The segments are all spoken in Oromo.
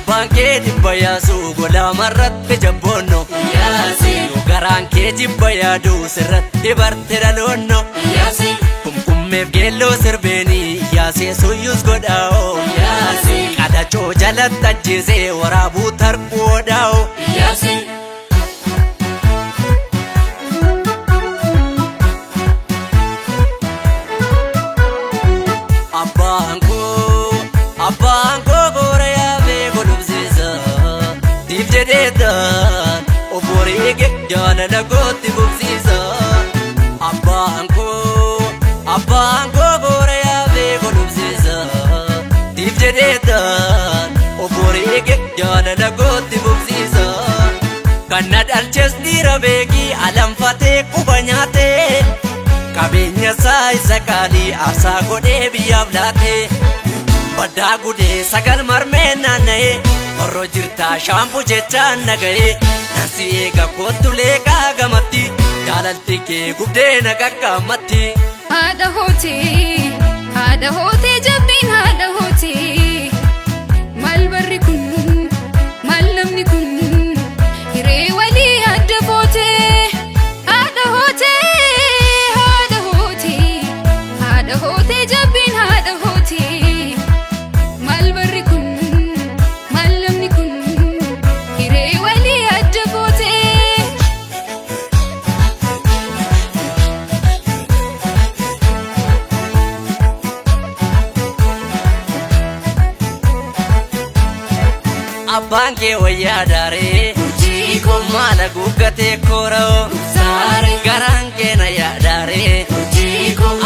Abbaan kee dhibba yaasuu golaamarratti jabboonno. Yoo garaan kee jibba yaaduu sirratti barte dhaloonno. Kumkummeef geelloo sirbeenii yaasee suyyus godhaa'oo. Qadacoo jalatti ajjeesee waraabuu tarquu odaa'oo. Abbaan koo abbaan koo boora yaabee godhubsiisa. Siif jedheetaan of wareege jaalala kootti bubsiisa. Abbaan koo abbaan koo boora yaabee godhubsiisa. Siif jedheetaan of wareege jaalala kootti bubsiisa. Kan na dhalches dhiira beekii alanfatee quba nyaatee. Qabeenya isaa isa qaalii aarsaa godhee biyyaaf laatee. Baddaa gudee sagal marmee naanna'ee horroo jirtaa shaampuu jechaan naga'ee. Nansi eega kottu leeqaa gamatti jaalalti kee gubdee na qaqqaammatti. Haadha hootee, haadha hootee jabbiin haadha hootee. Maal barri kun, maal namni kun, hiree walii adda footee. Haadha hootee, haadha hootee, haadha hootee jabbiin haadha hootee. Maal barri kun, maal namni kun, hiree walii adda footee. Abbaan kee wayyaa daaree maala guuggatee koora'oo garaan kee na yaadaaree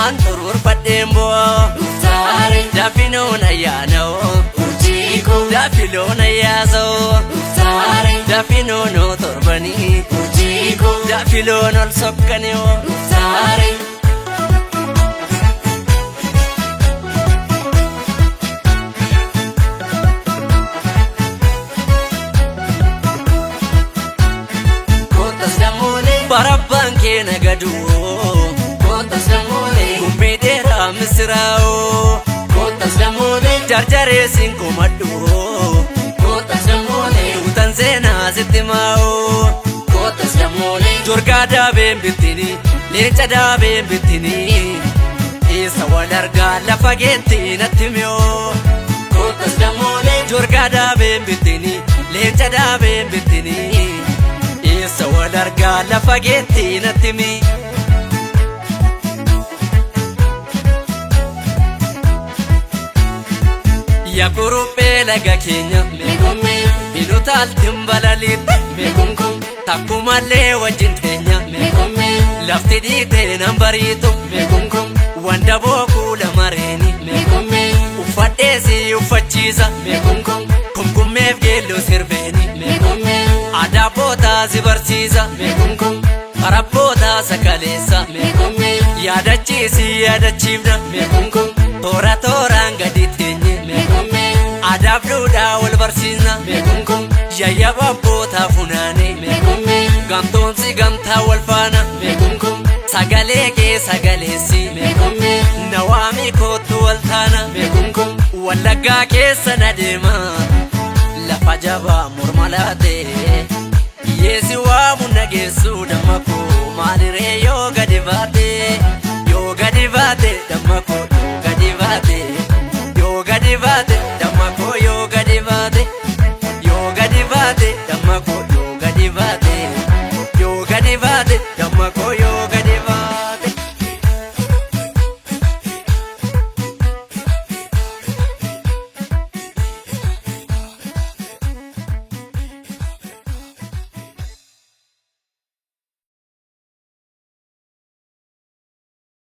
an xuruurfadheen bo'oo dafinoo na yaana'oo dafiloo na yaasa'oo dafinoo noo torbanii dafiloon ol sokkanoo. Barabbaan kee nagaduu gummii dheeraa misiraa'oo jarjaree siin komadhuu duutan seenaa sitti maa'oo jorgaa daabeen bittinii leenca daabeen bittinii eessa wal argaa lafa geetti natti mi'oo jorgaa daabeen bittinii leenca daabeen bittinii eessa wal argaa lafa geetti natti mi. Yaa kuruphee laga keenya minutaaltiin balaliitte takkumallee wajjin teenya lafti dhiitee nan bariitu wanda bookuu lamareeni uffadhee si uffachiisa kumkummeef geelloo sirbeeni aadaa bootaa si barsiisa karabbootaa sakaleessa yaadachiisi yaadachiifna toora tooraan gadi teenye adaaf duudhaa wal barsiisna yayyaba abbootaa funaane gamtoomsi gamtaa wal faana sagalee kee sagaleessi nawaamii koottu wal taana wallaggaa keessa na deema lafa jabaa morma laatee hiyyeessi waamu nageessu damma koo maaliree yoo gadi baate yoo gadi baate damma koo yoo gadi baate yoo gadi baate damma koo yoo gadi baate yoo gadi baate damma koo.